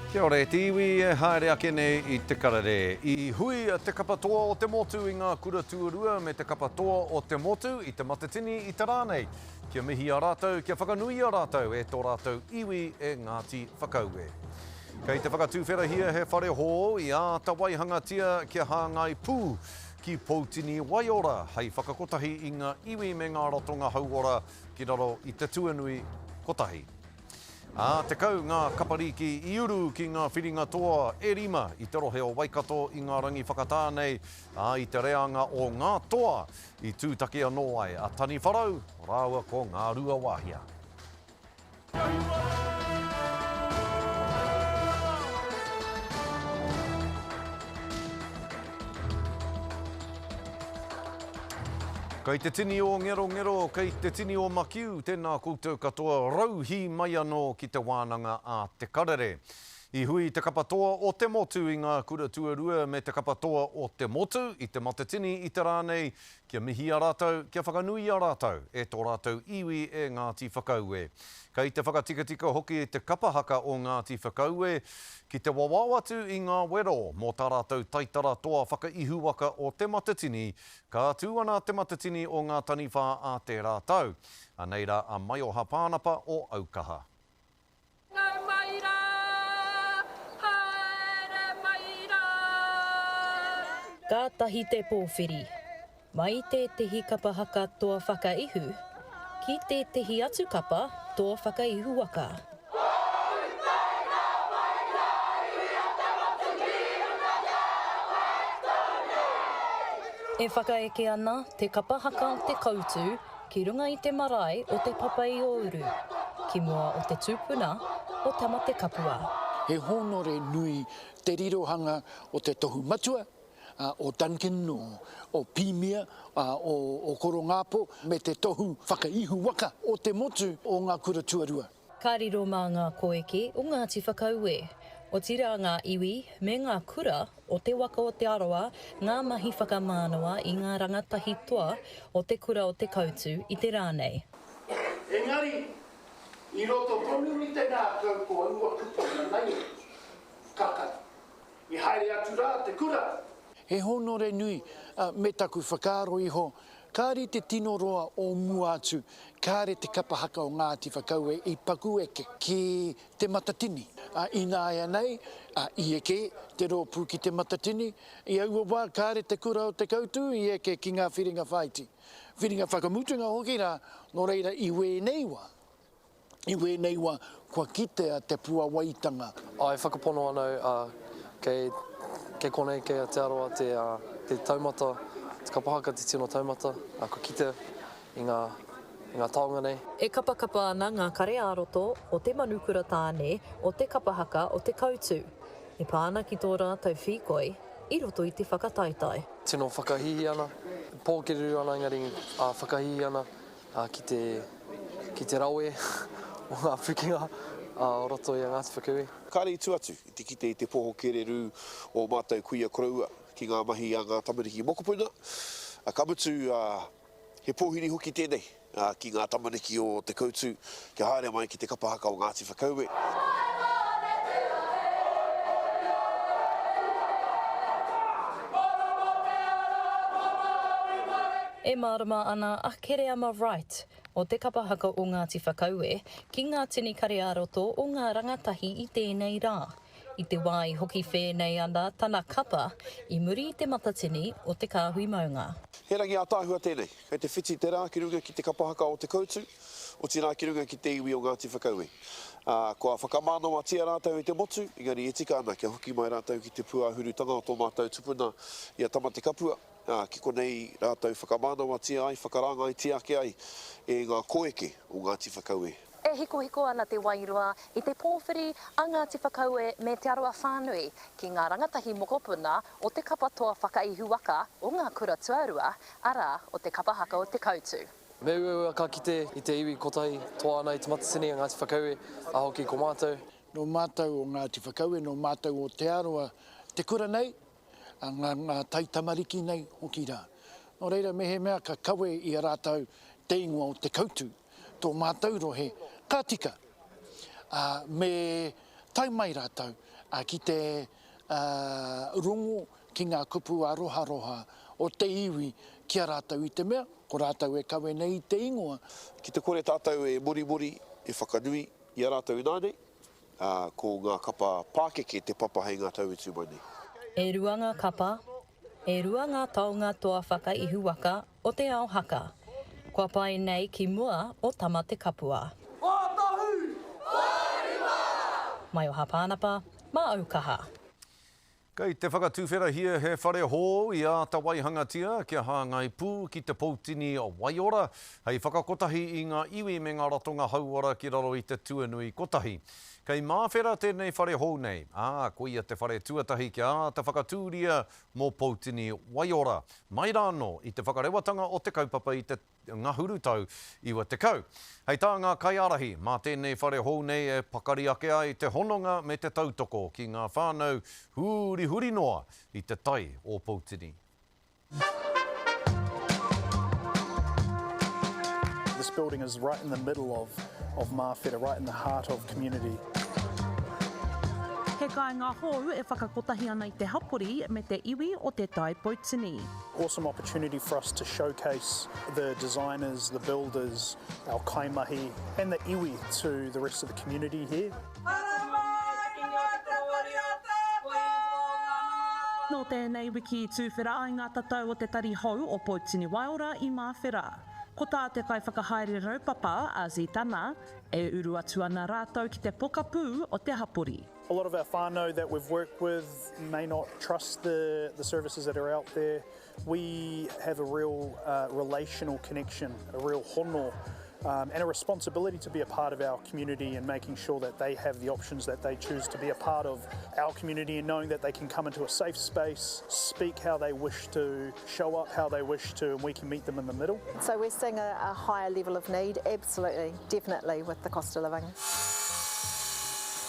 Kia ora e te iwi e haere ake nei i te karere. I hui te kapa toa o te motu i ngā kura tuarua me te kapa toa o te motu i Te Matatini i te rā nei. Kia mihia rātou, kia whakanuia rātou e tō rātou iwi e Ngāti Whakaue. Kei te whakatuwherahia he whare hou i āta waihangatia kia hāngai pū ki Poutini Waiora hei whakakotahi i ngā iwi me ngā ratonga hauora ki raro i te tuanui kotahi. Ā, 10 ngā kaparīki i uru ki ngā whiringa toa e rima i te rohe o Waikato i ngā rangi whakatā nei, ā, i te reanga o ngā toa i tūtaki anō ai a Taniwharau rāua ko Ngāruawāhia. Kei te tini o Ngerongero, kei te tini o Makiu, tēnā koutou katoa, rauhī mai anō ki te wānanga a Te Karere. I hui te kapa toa o te motu i ngā kura tuarua me te kapa toa o te motu i Te Matatini i te rā nei kia mihia rātou, kia whakanuia rātou e tō rātou iwi e Ngāti Whakaue. Kei te whakatikatika hoki te kapa haka o Ngāti Whakaue ki te wawao atu i ngā wero mō tā rātou taitara toa whakaihuwaka o Te Matatini Ka tū ana Te Matatini o Ngā Taniwha ā tērā tau. Anei rā a Maioha Pānapa o Aukaha. Nau mai rā, haere mai rā. Kātahi te pōwhiri, mai tētehi kapa haka toa whakaihu, ki tētehi atu kapa toa whakaihu waka. E whakaeke ana te kapa haka o Te Koutu ki runga i te marae o Te Papa-i-ō-uru, ki mua o te tupuna o Tamatekapua. He hōnore nui te rirohanga o te tohu matua, o Duncan, o Pīmia, o Korongāpo, me te tohu whakaihu waka o te motu o ngā kura tuarua. Ka riro mā ngā koeke o Ngāti Whakaue, otirā ngā iwi me ngā kura o te waka o Te Arawa ngā mahi whakamānawa i ngā rangatahi toa o te kura o Te Koutu i te rā nei. Engari, i roto tonu i te ngākau ko aua kupu nanaia, kakari. I haere atu rā te kura. He hōnore nui, me taku whakaaro iho, kāre te tino roa o mua atu, kāre te kapa haka o Ngāti Whakaue i paku eke ki Te Matatini. Ināianei, i eke te rōpū ki Te Matatini, i aua wā kāre te kura o Te Koutu i eke ki ngā whiringa whāiti, whiringa whakamutunga hoki rā, nō reira i wēnei wā, I wēnei wa, kua kitea te puawaitanga. Āe, whakapono ana au, ā, kei, kei konei, kei a Te Arawa te, ā, te taumata, te kapa haka te tino taumata, ā, kua kitea i ngā, i ngā taonga nei. E kapakapa ana ngā kare ā-roto o te manukura tāne o te kapa haka o Te Koutu e pā ana ki tō rātou whīkoi i roto i te whakataetae. Tino whakahīhī ana, pōkererū ana engari, ā, whakahīhī ana, ki te, ki te rawe o ngā pukenga o roto i a Ngāti Whakaue. Kāre i tū atu i te kite i te poho kererū o mātou kuia koroua ki ngā mahi a ngā tamariki mokopuna, ka mutu he pōhiri hoki tēnei ki ngā tamariki o Te Koutu kia haere mai ki te kapa haka o Ngāti Whakaue. E mārama ana a Kereama Wright o te kapa haka o Ngāti Whakaue ki ngā tini kare ā-roto o ngā rangatahi i tēnei rā, i te wā i hoki whēnei ana tana kapa i muri i te matatini o Te Kāhui Maunga. He rangi ātaahua tēnei, kei te whiti te rā ki runga ki te kapa haka o Te Koutu, otirā ki runga ki te iwi o Ngāti Whakaue. Ā, kua whakamānawatia rātou e te motu, engari e tika ana kia hoki mai rātou ki te pūāhurutanga o tō mātou tupuna i a Tamatekapua, ā, ki konei rātou whakamānawatia ai, whakarāngaitia ake ai e ngā koeke o Ngāti Whakaue. E hikohiko ana te wairua i te pōwhiri a Ngāti Whakaue me Te Arawa whānui ki ngā rangatahi mokopuna o te kapa toa whakaihuwaka o ngā kura tuarua, arā, o te kapa haka o Te Koutu. Me uaua ka kite i te iwi kotahi toa ana i Te Matatini a Ngāti Whakaue, a hoki ko mātou. Nō mātou o Ngāti Whakaue, nō mātou o Te Arawa te kura nei, a ngā, ngā taitamariki nei hoki rā. Nō reira, mehemea ka kawe i a rātou te ingoa o Te Koutu, tō mātou rohe, ka tika. Ā, me Tae mai rātou ki te rongo ki ngā kupu aroharoha o te iwi ki a rātou i te mea ko rātou e kawe nei i te ingoa. Ki te kore tātou e morimori, e whakanui i a rātou ināianei, ā, ko ngā kapa pākeke te papa hei ngā tau e tū mai nei. E rua ngā kapa, e rua ngā taonga toa whakaihuwaka o te ao haka, kua pae nei ki mua o Tama Te Kapua. Whātahu! Whārima! Maioha Pānapa, mā Aukaha. Kei te whakatuwherahia he whare hou i āta waihangatia kia hāngai pū ki te Poutini Waiora hei whakakotahi i ngā iwi me ngā ratonga hauora ki raro i te tuanui kotahi. Kei Māwhera tēnei whare hou nei, ā, koia te whare tuatahi kia āta whakatūria mō Poutini Waiora mai rānō i te whakarewatanga o te kaupapa i te ngahuru tau 90. Hei tā ngā kaiārahi, mā tēnei whare hou nei e pakari ake ai te hononga me te tautoko ki ngā whānau hurihuri noa i te tai o Poutini. This building is right in the middle of of Māwhera, right in the heart of community. He kāinga hou e whakakotahi ana i te hapori me te iwi o Te Tai Poutini. Awesome opportunity for us to showcase the designers, the builders, our kaimahi and the iwi to the rest of the community here. Nō tēnei wiki i tūwhera ai ngā tatau o te tari hou o Poutini Waiora i Māwhera. Ko tā te kaiwhakahaere raupapa, a Zitana, e uru atu ana rātou ki te pokapū o te hapori. A lot of our whānau that we've worked with may not trust the, the services that are out there. We have a real uh, relational connection, a real hono, um, and a responsibility to be a part of our community and making sure that they have the options that they choose to be a part of our community and knowing that they can come into a safe space, speak how they wish to, show up how they wish to, and we can meet them in the middle. So we're seeing a, a higher level of need, absolutely, definitely, with the cost of living.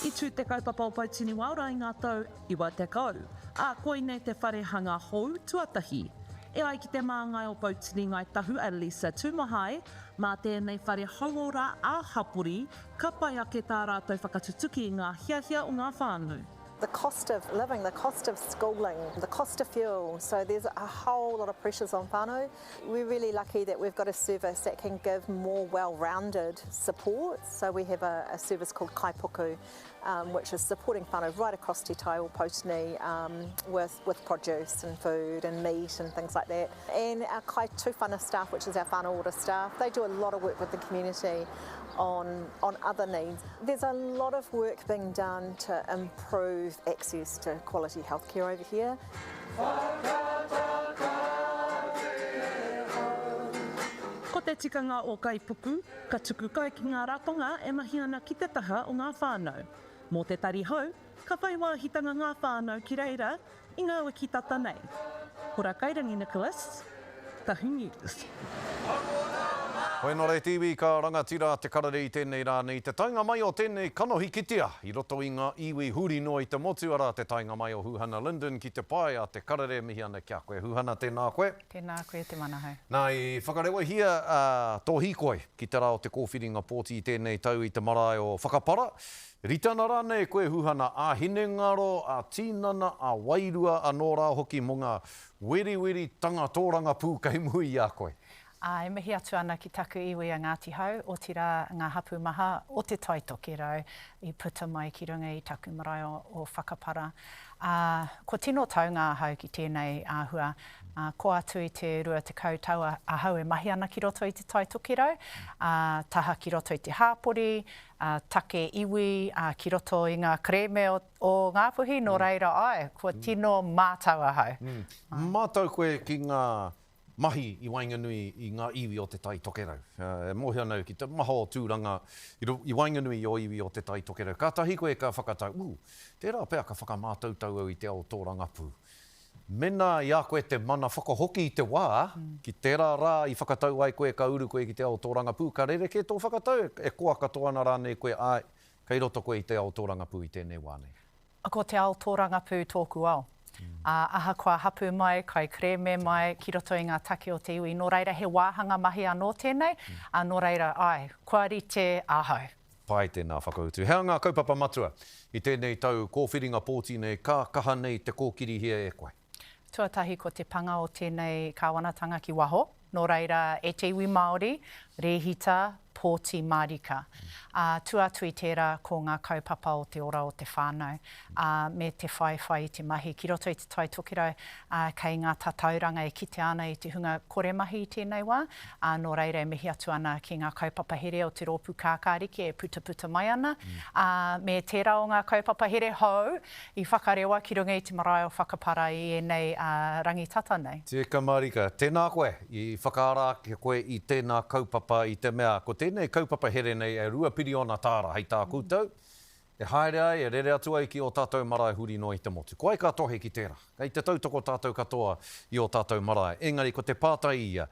I tū te kaupapa o Poutini Waora i ngā tau 90, ā, koinei te whare hanga hou tuatahi. E ai ki te māngai o Poutini Ngāi Tahu a Lisa Tumahai, mā tēnei whare hauora ā-hapori ka pai ake tā rātou whakatutuki i ngā hiahia o ngā whānau. The cost of living, the cost of schooling, the cost of fuel, so there's a whole lot of pressures on whānau. We're really lucky that we've got a service that can give more well-rounded support. So we have a, a service called Kaipuku, um, which is supporting whānau right across Te Tai o Poutini um, with, with produce and food and meat and things like that. And our Kai Tūwhana staff, which is our whānau ora staff, they do a lot of work with the community on, on other needs. There's a lot of work being done to improve access to quality healthcare over here. Ko te tikanga o Kaipuku, ka tuku kai ki ngā ratonga e mahi ana ki te taha o ngā whānau. Mō te tari hou, ka whai wāhitanga ngā whānau ki reira i ngā wiki tata nei. Hora Kairangi Nicholas, Tahu News. Hoi nō reira te iwi ka rangatira te karere i tēnei rā nei te taenga mai o tēnei kanohi kitea i roto i ngā iwi huri noa i te motu arā te taenga mai o Huhana Lyndon ki te pae a te karere mihi ana ki a koe Huhana tēnā koe. Tēnā koe Te Manahau. Nā i whakarewahia tō hīkoi ki te rā o te kōwhiringa pōti i tēnei tau i te marae o Whakapara. Rite ana rānei koe Huhana ā-hinengaro, ā-tīnana, ā-wairua anō rā hoki mō ngā weriweritanga tōrangapū kei muri i a koe? Ā, e mihi atu ana ki taku iwi a Ngāti Hau, otirā ngā hapū maha o Te Tai Tokerau i puta mai ki runga i taku marae o Whakapara. Ā, kua tino taunga ahau ki tēnei āhua, ā, kō atu i te 20 tau ahau e mahi ana ki roto i Te Tai Tokerau, ā, taha ki roto i te hāpori, ā, take iwi, ā, ki roto i ngā kerēme o, o Ngāpuhi, nō reira, āe, kua tino mātau ahau. Mātau koe ki ngā mahi i waenganui i ngā iwi o Te Tai Tokerau. E mōhio ana au ki te maha o tūranga i waenganui i ō iwi o Te Tai Tokerau. Kātahi koe ka whakatau, ū, tērā pea ka whakamātautau au i te ao tōrangapū. Mēnā i a koe te mana whakahoki i te wā, ki tērā rā i whakatau ai koe ka uru koe ki te ao tōrangapū, ka rerekē tō whakatau, e koa katoa ana rānei koe, āe, kei roto koe i te ao tōrangapū i tēnei wā nei. Ko te ao tōrangapū tōku ao. Ā, ahakoa hapū mai, kaikerēme mai, ki roto i ngā take o te iwi. Nō reira, he wāhanga mahi anō tēnei, ā, nō reira, āe, kua rite ahau. Pai tēnā whakautu. He aha ngā kaupapa matua i tēnei tau kōwhiringa pōti nei ka kaha nei te kōkirihia e koe? Tuatahi ko te panga o tēnei kāwanatanga ki waho, nō reira e te iwi Māori, rēhita, pōti mārika. Ā, tua atu i tērā ko ngā kaupapa o te ora o te whānau, ā, me te whaiwhai i te mahi ki roto i Te Tai Tokerau, ā, kei ngā tatauranga e kitea ana i te hunga kore mahi i tēnei wā, ā, nō reira e mihi atu ana ki ngā kaupapa here o te Rōpū Kākāriki e putaputa mai ana, ā, me tērā o ngā kaupapa here hou i whakarewa ki runga i te marae o Whakapara i ēnei rangi tata nei. Tika marika, tēnā koe, i whakaara ake koe i tēnā kaupapa i te mea ko tēnei kaupapa here nei e rua piriona tāra hei tā koutou, e haere ai, e rere atu ai ki ō tātou marae huri noa i te motu. Ko wai ka tohe ki tērā? Kei te tautoko tātou katoa i ō tātou marae. Engari ko te pātai ia,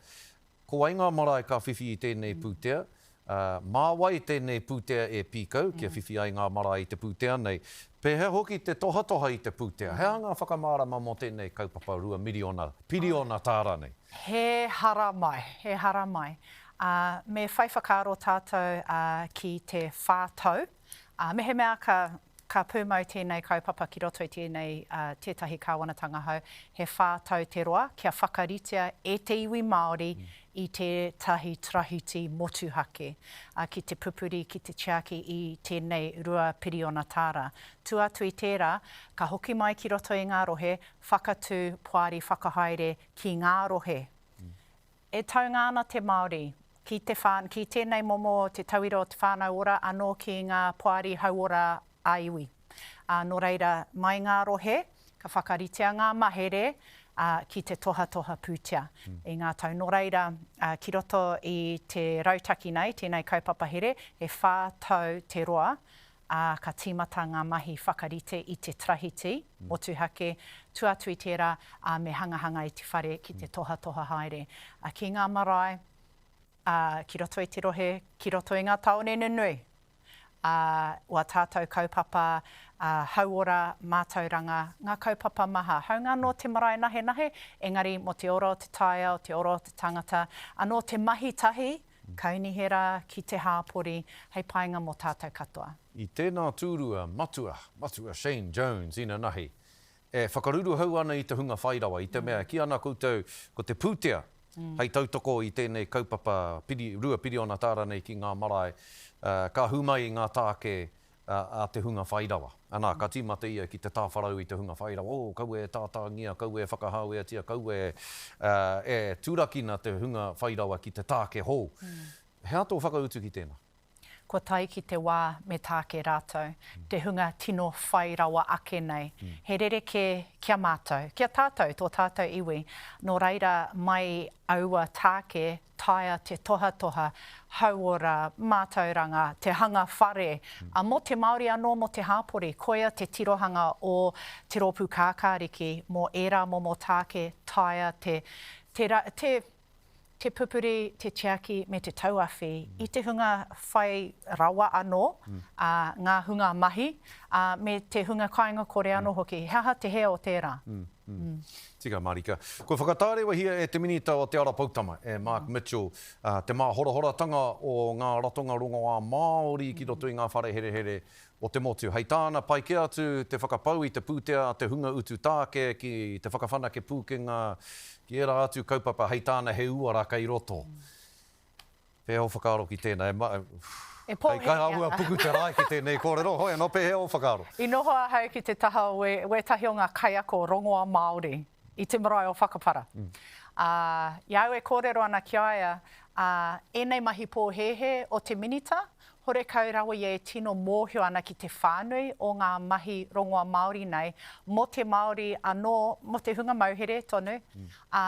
Ko wai ngā marae ka whiwhi i tēnei pūtea? Ā, mā wai tēnei pūtea e pīkau kia whiwhi ai ngā marae i te pūtea nei? Pēhea hoki te tohatoha i te pūtea? He aha ngā whakamārama mō tēnei kaupapa 2 miriona, piriona tāra nei? He haramai, he haramai. Ā, me whai whakaaro tātou, ā, ki te whā tau. Ā, mehemea ka, ka pūmau tēnei kaupapa ki roto i tēnei, ā, tētahi kāwanatanga hou, he whā tau te roa kia whakaritea e te iwi Māori i tētahi tarahiti motuhake, ā, ki te pupuri, ki te tiaki i tēnei rua piriona tāra. Tua atu i tērā, ka hoki mai ki roto i ngā rohe, whakatū poari whakahaere ki ngā rohe. E taunga ana te Māori ki te whā, ki tēnei momo te tauira o te whānau ora anō ki ngā poari hauora ā-iwi. Ā, nō reira, mai ngā rohe, ka whakaritea ngā mahere, ā, ki te tohatoha pūtea i ngā tau. Nō reira, ā, ki roto i te rautaki nei, tēnei kaupapa here, he whā tau te roa, ā, ka tīmata ngā mahi whakarite i te tarahiti motuhake, tua atu i tērā, ā, me hangahanga i te whare ki te tohatoha haere ki ngā marae, ā, ki roto i te rohe, ki roto i ngā tāone nunui, ā, wā tātou kaupapa, ā, hauora, mātauranga, ngā kaupapa maha. Hāunga anō te marae nahenahe, engari mō te ora o te taiao, te ora o te tangata, anō te mahi tahi Kaunihera ki te hāpori hei painga mō tātou katoa. I tēnā tūrua, Matua, Matua Shane Jones inanahi, e whakaruruhau ana i te hunga whairawa, i te mea, kī ana koutou, ko te pūtea hei tautoko i tēnei kaupapa piri, rua piriona tāra nei ki ngā marae, ka hū mai i ngā tāke a te hunga whai rawa. Anā, ka tīmata ia ki te tāwharau i te hunga whai rawa, oh, kaua e tātāngia, kaua e whakahāweatia, kaua e, e turakina te hunga whai rawa ki te tāke hou. He aha tō whakautu ki tēnā? Kua tae ki te wā me tāke rātou, te hunga tino whai rawa ake nei. He rerekē ki a mātou, ki a tātou, tō tātou iwi. Nō reira, mai aua tāke taea te tohatoha, hauora, mātauranga, te hanga whare, ā, mō te Māori anō, mō te hāpori. Koia te tirohanga o Te Rōpū Kākāriki mō ērā momo tāke taea te, te, te, te pupuri, te tiaki me te tauawhi i te hunga whai rawa anō, ā, ngā hunga mahi, ā, me te hunga kāinga kore anō hoki. He aha te hē o tērā? Tika marika. Kua whakatārewahia e te Minita o Te Ara Poutama, e Mark Mitchell, te māhorohoratanga o ngā ratonga rongoā Māori ki roto i ngā whare herehere o te motu. Hei tāna, pai kē atu te whakapau i te pūtea a te hunga utu tāke ki te whakawhanake pūkenga, ki ērā atu kaupapa, hei tāna he uara kei roto. Pēhea ō whakaaro ki tēnā? E ma... E pōhēhē ana. Kai āhua puku te rae ki tēnei kōrero, hoi anō, pēhea ō whakaaro? I noho ahau ki te taha o wētahi o ngā kaiako rongoa Māori i te marae o Whakapara. Ā, i a au e kōrero ana ki a ia, ā, ēnei mahi pōhēhē o te Minita, horekau rawa ia e tino mōhio ana ki te whānui o ngā mahi rongoa Māori nei, mō te Māori anō, mō te hunga mauhere tonu, ā,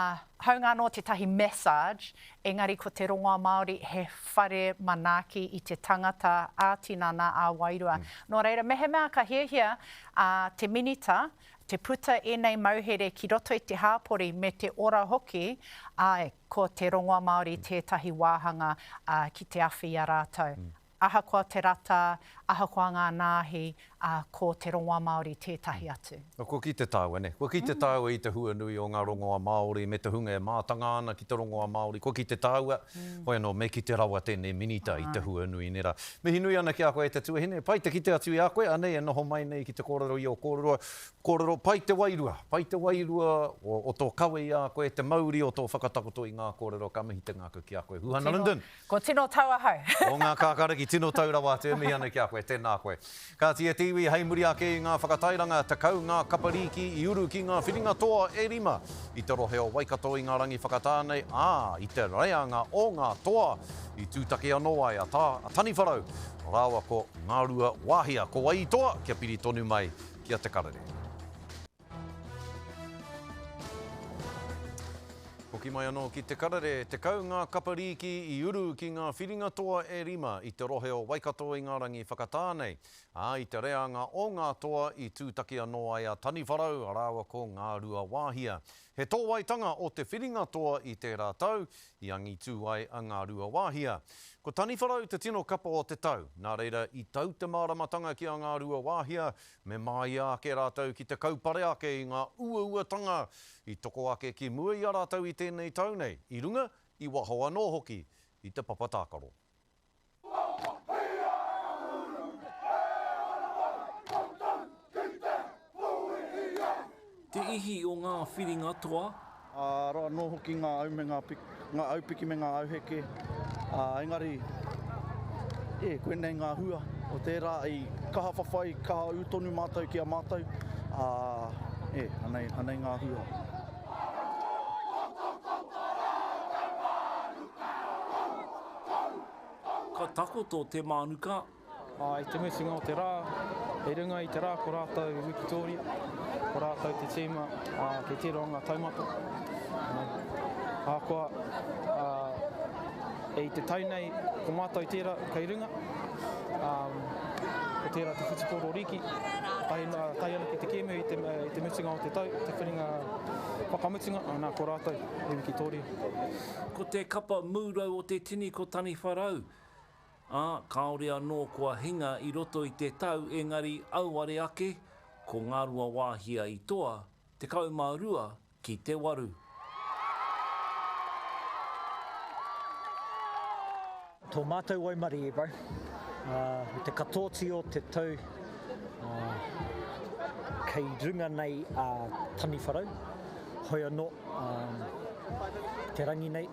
hāunga anō tētahi massage, engari ko te rongoa Māori he whare manaaki i te tangata ā-tinana, ā-wairua. Nō reira, mehemea ka hiahia a te Minita te puta ēnei mauhere ki roto i te hāpori me te ora hoki, āe, ko te rongoa Māori tētahi wāhanga ki te awhi i a rātou. Ahakoa te rata, ahakoa ngā nāhi, ā, ko te rongoā Māori tētahi atu. Kua kite tāua, nē? Kua kite tāua i te huanui o ngā rongoā Māori me te hunga e mātanga ana ki te rongoā Māori. Kua kite tāua, hoi anō, me kite rawa tēnei minita i te huanui, nē rā. Mihi nui ana ki a koe e te tuahine. Pai te kite atu i a koe, anei e noho mai nei ki te kōrero i ō kōrero. Kōrero, pai te wairua, pai te wairua o tō kawe i a koe, te mauri o tō whakatakoto i ngā kōrero, ka mihi te ngākau ki a koe. Huhana Lyndon! Ko tino tau ahau. O ngā kākāriki, tino tau rawa atu e mihi ana ki a koe, tēnā koe. Kāti e te iwi, hei muri ake i ngā whakatairanga, 10 ngā kapa rīki i uru ki ngā whiringa toa e rima i te rohe o Waikato i ngā rangi whakatā nei, ā, i te reanga o ngā toa i tūtaki anō ai a Tā, a Taniwharau rāua ko Ngāruawāhia. Ko wai i toa? Kia piri tonu mai ki a Te Karere. Hoki mai anō ki Te Karere, 10 ngā kapa rīki i uru ki ngā whiringa toa e rima i te rohe o Waikato i ngā rangi whakatā nei, ā, i te reanga o ngā toa i tūtaki anō ai a Taniwharau rāua ko Ngāruawāhia. He tōwaitanga o te whiringa toa i tērā tau, i angitū ai a Ngāruawāhia. Ko Taniwharau te tino kapa o te tau, nā reira i tau te māramatanga ki a Ngāruawāhia Me māia ake rātou ki te kaupare ake i ngā uauatanga i toko ake ki mua i a rātou i tēnei tau nei, i runga, i waho anō hoki i te papa tākaro. Te ihi o ngā whiringa toa. Ā, roa anō hoki ngā au me ngā ngā aupiki me ngā auheke, ā, engari, e, koinei ngā hua o tērā i kaha whawhai, kaha ū tonu mātou ki a mātou, ā, e, anei, anei ngā hua. Ka takoto te mānuka. Ā, i te mutunga o te rā, i runga i te rā ko rātou i Wikitōria, ko rātou te tīma, ā, kei tērā o ngā taumata. Ahakoa, ā, i te tau nei, ko mātou tērā kei runga, ā, ko tērā te whutupōro rīki, tae, tae ana ki te kēmu i te, i te mutunga o te tau, te whiringa whakamutunga, nā, ko rātou i Wikitōria. Ko te kapa mūrau o te tini ko Taniwharau, Ā, kāore anō kua hinga i roto i te tau, engari auare ake, ko Ngāruawāhia i toa, 12 ki te waru. Tō mātou waimarie bro, i te katoati o te tau kei runga nei a Taniwharau, hoi anō te rangi nei,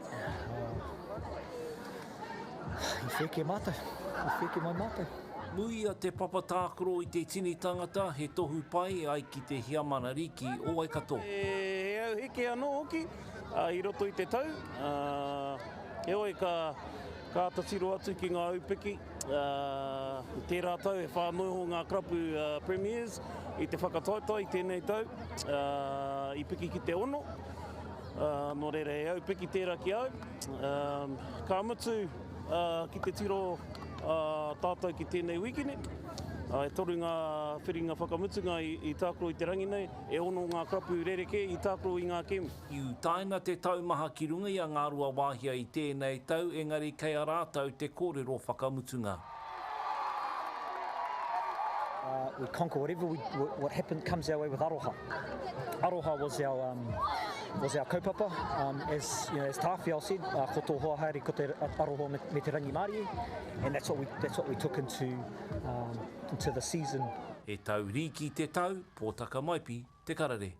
I wheke mātou, i wheke mai mātou. Muia te papa tākaro i te tini tangata, he tohu pai e ai ki te Heamana Rīki o Waikato. He auheke anō hoki i roto i te tau, heoi ka āta tiro atu ki ngā aupiki. I tērā tau e whā noa iho ngā karapu Premiers i te whakataetae i tēnei tau, i piki ki te ono. Nō reira, he aupiki tērā ki au. Ka mutu ki te tiro tātou ki tēnei wīkene. E toru ngā whiringa whakamutunga i tākaro i te rangi nei, e ono ngā karapu rerekē i tākaro i ngā kēmu. I utaina te taumaha ki runga i a Ngāruawāhia i tēnei tau, engari kei a rātou te kōrero whakamutunga. We conquer whatever we, what happen, comes our way with aroha. Aroha was our, um, was our kaupapa. Um, as, you know, as Tāwhiao said, uh, ko tō hoa haere ko te aroha me, me te rangimārie, and that's what we, that's what we took into, um, into the season. He tau rīki te tau, Pōtaka Maipi, Te Karere.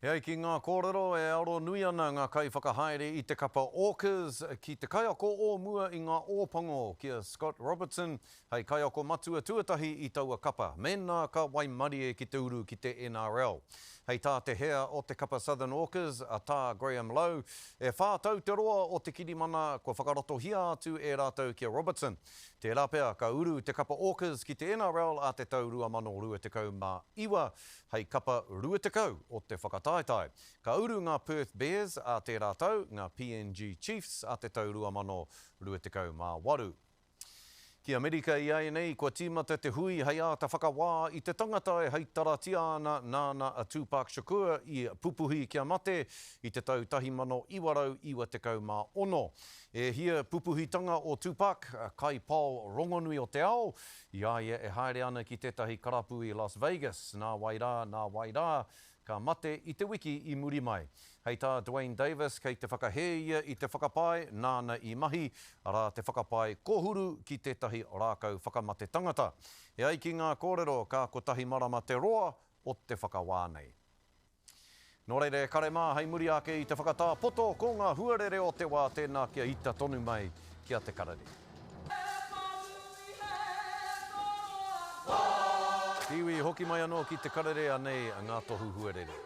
E ai ki ngā kōrero, e aro nui ana ngā kaiwhakahaere i te kapa Orcas ki te kaiako o mua i ngā Ōpango, ki a Scott Robertson, hei kaiako matua tuatahi i taua kapa, mēnā ka waimarie ki te uru ki te NRL. Hei tā te hea o te kapa Southern Orcas, a Tā Graham Lowe, e whā tau te roa o te kirimana kua whakaratohia atu e rātou ki a Robertson. Tērā pea ka uru te kapa Orcas ki te NRL a te tau 2029, Hei kapa 20 o te whakataetae. Ka uru ngā Perth Bears ā tērā tau, ngā PNG Chiefs ā te tau 2028. Ki Amerika iaianei, kua tīmata te hui hei āta whakawā i te tangata e heitaratia ana nāna a Tupac Shakur i pupuhi kia mate i te tau 1996. E hia pupuhitanga o Tupac, kaipao rongonui o te ao, i a ia e haere ana ki tētahi karapu i Las Vegas, nā wai rā, nā wai rā, ka mate i te wiki i muri mai. Hei tā Duane Davis, kei te whakahē ia i te whakapae nāna i mahi, arā te whakapae kōhuru ki tētahi rākau whakamate tangata. E ai ki ngā kōrero, ka kotahi marama te roa o te whakawā nei. Nō reira e kare mā, hei muri ake i te whakatā poto, ko ngā huarere o te wā tēnā kia ita tonu mai ki a Te Karere. Kiwi, hoki mai anō ki te karere anei ngā tohu huarere.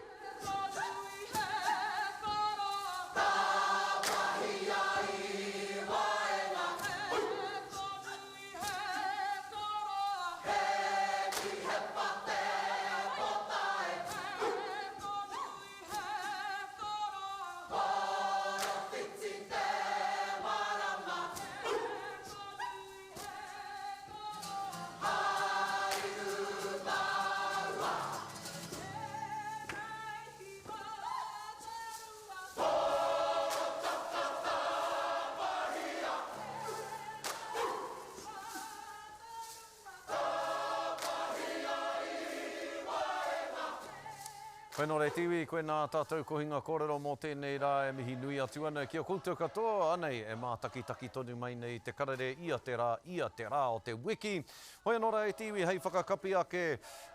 Koinā re te iwi, koinā ā tātou kohinga kōrero mō tēnei rā e mihi nui atu ana ki a koutou katoa, anei e mātakitaki tonu mai nei te karere ia te rā, ia te rā o te wiki. Hoi anō rā e te iwi hei whakakapi ake,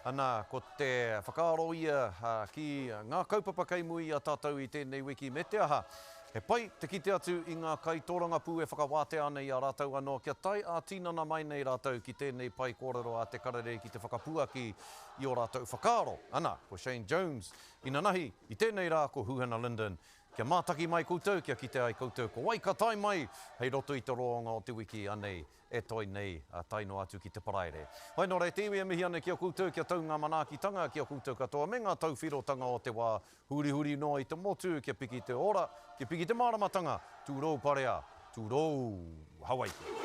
ana, ko te whakaaro ia ki ngā kaupapa kei mua i a tātou i tēnei wiki me te aha, He pai te kite atu i ngā kaitōrangapū e whakawātea ana i a rātou anō kia tae ā-tinana mai nei rātou ki tēnei pae kōrero a Te Karere ki te whakapuaki i ō rātou whakaaro. Ana, ko Shane Jones inanahi, i tēnei rā ko Huhana Lyndon. Kia mātaki mai koutou, kia kite ai koutou ko wai ka tae mai hei roto i te roanga o te wiki anei e toe nei tae noa atu ki te Paraire. Hoi nō reira te iwi e mihi ana ki a koutou kia tau ngā manaakitanga ki a koutou katoa me ngā tauwhirotanga o te wā Hurihuri noa i te motu kia piki te ora, kia piki te māramatanga, tūrou parea, tūrou Hawaiki.